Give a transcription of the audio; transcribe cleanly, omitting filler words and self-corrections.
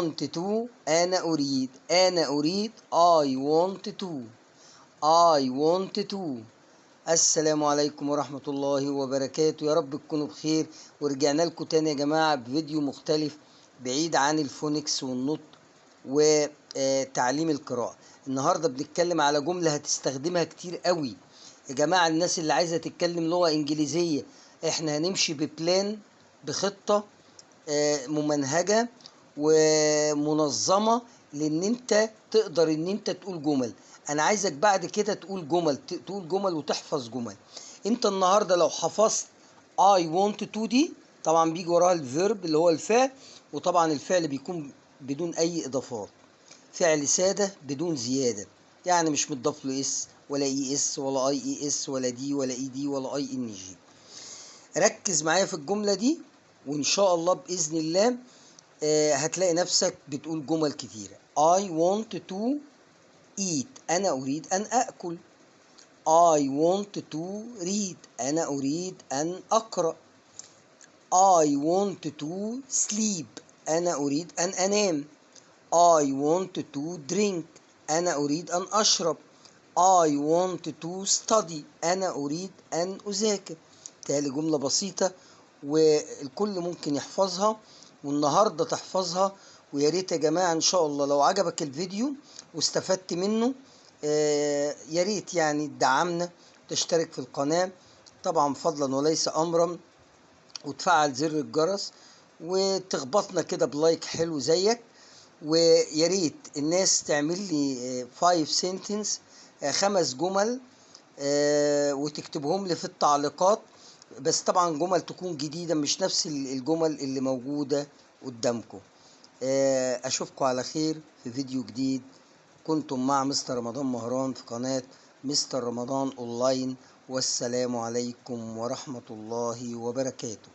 want to، أنا أريد، أنا أريد. I want to، I want to. السلام عليكم ورحمة الله وبركاته. يا رب تكونوا بخير. ورجعنا لكم تاني يا جماعة بفيديو مختلف بعيد عن ال phonics والنطق وتعليم القراءة. النهاردة بنتكلم على جملة هتستخدمها كتير قوي يا جماعة. الناس اللي عايزة تتكلم لغة إنجليزية، احنا هنمشي ب plan، بخطة ممنهجة ومنظمة، لان انت تقدر ان انت تقول جمل. انا عايزك بعد كده تقول جمل، تقول جمل وتحفظ جمل. انت النهارده لو حفظت I want to دي، طبعا بيجي وراها ال verb اللي هو الفعل، وطبعا الفعل بيكون بدون اي اضافات، فعل ساده بدون زياده، يعني مش متضاف له s ولا es ولا ies ولا d ولا ed ولا ing. ركز معايا في الجمله دي، وان شاء الله باذن الله هتلاقي نفسك بتقول جمل كتيره. I want to eat، أنا أريد أن أأكل. I want to read، أنا أريد أن أقرأ. I want to sleep، أنا أريد أن أنام. I want to drink، أنا أريد أن أشرب. I want to study، أنا أريد أن أذاكر. تالي جملة بسيطة والكل ممكن يحفظها، والنهاردة تحفظها. ويا ريت يا جماعة إن شاء الله لو عجبك الفيديو واستفدت منه، يا ريت يعني تدعمنا، تشترك في القناة طبعا فضلا وليس أمرا، وتفعل زر الجرس، وتخبطنا كده ب like حلو زيك. ويا ريت الناس تعمل لي 5 sentence، 5 جمل، وتكتبهم لي في التعليقات، بس طبعا جمل تكون جديدة، مش نفس الجمل اللي موجودة قدامكم. اشوفكم على خير في فيديو جديد. كنتم مع مستر رمضان مهران في قناة مستر رمضان اونلاين، والسلام عليكم ورحمة الله وبركاته.